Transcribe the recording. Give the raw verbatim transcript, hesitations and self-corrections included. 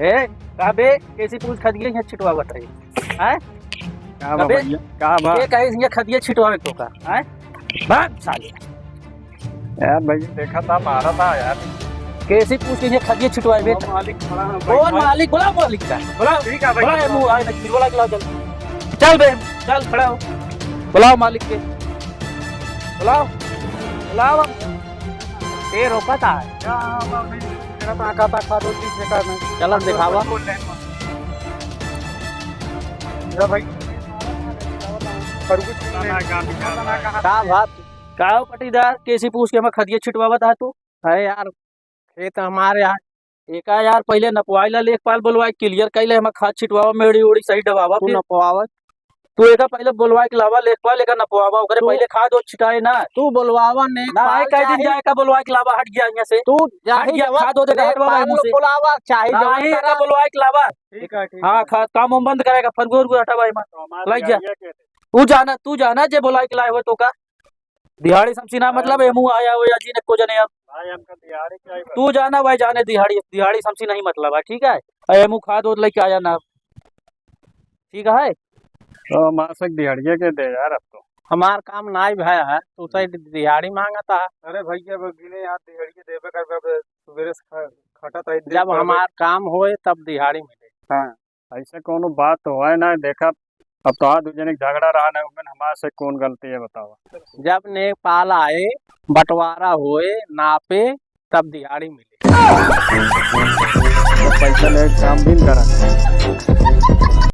ए, का बे, केसी पूछ खदिया यहाँ छिटवावत है? हैं? का बा कबे? भैया? का बा? ये कहे यहाँ खदिया छिटवावे तो का? हैं? भाग साले। यार भैया, देखा था, मारा था यार। केसी पूछ के यहाँ खदिया छिटवावे बे? मालिक खड़ा है, कौन भाई। मालिक? बुलाओ मालिक का। बुलाओ। ठीक है भाई। बुलाओ, ये मुँह आए ना, बोला के लाओ जल्दी। चल बे, चल खड़ा हो। बुलाओ मालिक के। बुलाओ। बुलाओ। ए, रोकत है। का बा भाई? तेरा ताका ताका दो तीन बेटा में। चल, अब दिखावा। बोल रहे हैं। मेरा भाई, खरगोश बोल रहे हैं। का बात? का हो पटीदार, केसी पूछ के हमें खदिया छिटवावत है तू? अरे यार, खेत हमारे यार। एका यार, पहिले नपवाई ला, लेखपाल बोलवाई, clear कइले, हमें खाद छिटवावा, मेड़ी उड़ी सही डबावा, तू फिर नपवावत। तू एका पहिले बोलवाई के लावा, लेखपाल एका नपवावा, ओकरे तू पहिले खाद ओद छिटाए ना। तू बोलवावा ने, ना, पाल कह दिन चाहे जाए का बोलवाई के लावा, हट गया यहाँ से। तू हट जाही गया, जवन खाद ओद एका हटवावा लेखपाल मुँह से। बोलावा, चाहे ना, जवन ही एका करा। बोलवाई के लावा। ठीक है, ठीक हाँ, है। खा-, काम वाम बंद करेगा, फरगुर गुर हटावा, एमा। तो हमारे लग जा। दिहाड़िया के दे। तू जाना, तू जाना जे बोलवाई के लाए हो तो का? दिहाड़ी समसी ना मतलब, हाँ। एमू आया हो या जी ने को जने अब। भाई, हमका दिहाड़ी चाहिए बस। तू जाना भाई, जाने दिहाड़ी, दिहाड़ी समसी नहीं मतलब है, ठीक है? अरे एमू खाद ओद लेके आया ना, ठीक है? तो हमारे से दिहाड़िया के दे यार, अब तो। हमार काम नाई भया है, तू तो दिहाड़ी मांगता है। अरे भैया, अब गिने यार, दिहाड़ी के देबे कर, अब सुबेरे से ख-, खटत है, जब हमार काम होए, तब दिहाड़ी मिले। हाँ। ऐसे कौनो बात तो है ना, देखा, अब तो आज दू जने के झगड़ा रहा ना, उनमें हमारे से कौन गलती है, बतावा? जब नेपाल आए, बंटवारा होए, नापे, तब दिहाड़ी मिले। तो पैसा ले काम भी न करा।